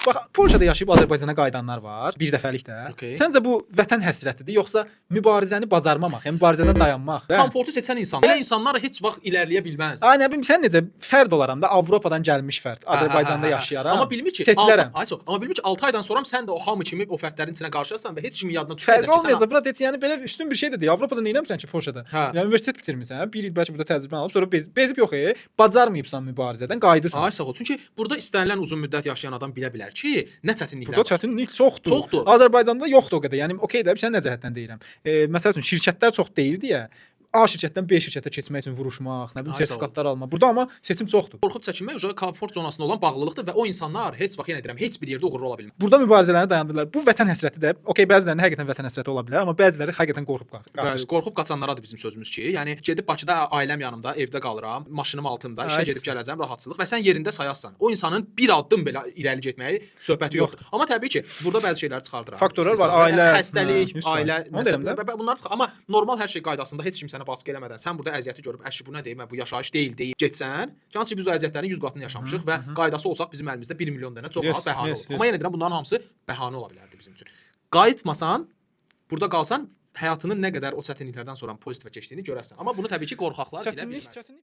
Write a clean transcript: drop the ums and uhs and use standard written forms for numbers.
Bax, Polşada yaşayıb Azərbaycana qayıdanlar var, bir dəfəlik də. Okey. Səncə bu vətən həsrətidir, yoxsa mübarizəni bacarmamaq, yəni mübarizədən dayanmaq? Hə? Komfortu seçən insan. Elə insanlar heç vaxt irəliləyə bilməz. Ay nə bilim, sən necə fərd olaram da, Avropadan gəlmiş fərd, Azərbaycanda Hə, hə, hə, hə. yaşayaram. Amma bilmir ki, seçilərəm. Ayso, amma bilmir ki, 6 aydan sonra sən də o hamı kimi o fərdlərin içinə qarışarsan və heç kimin yadına Fərqi düşməyəcək ki, sən olmayacaq. Bura heç yəni belə üstün bir şey də deyil. Avropada nə etmisən ki, Polşada? Hə. Yəni universitet bitirmisən, bir il bəlkə burada təcrübə alıb, sonra bezib yox, bacarmayıbsan mübarizədən, qayıdırsan. Ay sağ ol. Çünki burada istənilən uzun müddət yaşayan adam bilə bilər ki, nə çətinliklər Burada var. çətinlik çoxdur. Çoxdur. Azərbaycanda yoxdur o qədər. Yəni okey də sən nə cəhətdən deyirəm. Məsəl üçün şirkətlər çox deyil deyə A şirkətdən B şirkətə keçmək üçün vuruşmaq, nə bilim Ay, sağ ol. sertifikatlar almaq. Burada amma seçim çoxdur. Qorxub çəkinmək uşağı komfort zonasında olan bağlılıqdır və o insanlar heç vaxt, yenə deyirəm, heç bir yerdə uğurlu ola bilməz. Burada mübarizələrini dayandırırlar. Bu vətən həsrəti də, okey, bəzilərinin həqiqətən vətən həsrəti ola bilər, amma bəziləri həqiqətən qorxub qaçır. Bəli, qorxub qaçanlaradır bizim sözümüz ki, yəni gedib Bakıda ailəm yanımda, evdə qalıram, maşınım altımda, işə Ay, gedib gələcəm, rahatçılıq və sən yerində sayazsan. O insanın bir addım belə irəli getməyi söhbəti yoxdur. Amma təbii ki, burada bəzi şeyləri çıxardıram. Faktorlar var, İstisnalar. ailə, xəstəlik, hə, 100%. ailə, Onu deyirəm də. bunlar çıxar. Amma normal hər şey qaydasında heç kim sənə baskı eləmədən, sən burada əziyyəti görüb, əşi bu nə deyim, bu yaşayış deyil deyib getsən, hansı ki biz o əziyyətlərin 100 qatını yaşamışıq və qaydası olsaq bizim əlimizdə 1 milyon dənə çox rahat bəhanə olur. Amma yenə deyirəm, bunların hamısı bəhanə ola bilərdi bizim üçün. Qayıtmasan, burada qalsan, həyatının nə qədər o çətinliklərdən sonra pozitivə keçdiyini görərsən. Amma bunu təbii ki, qorxaqlar bilə Çətinlik, bilməz. çətinlik.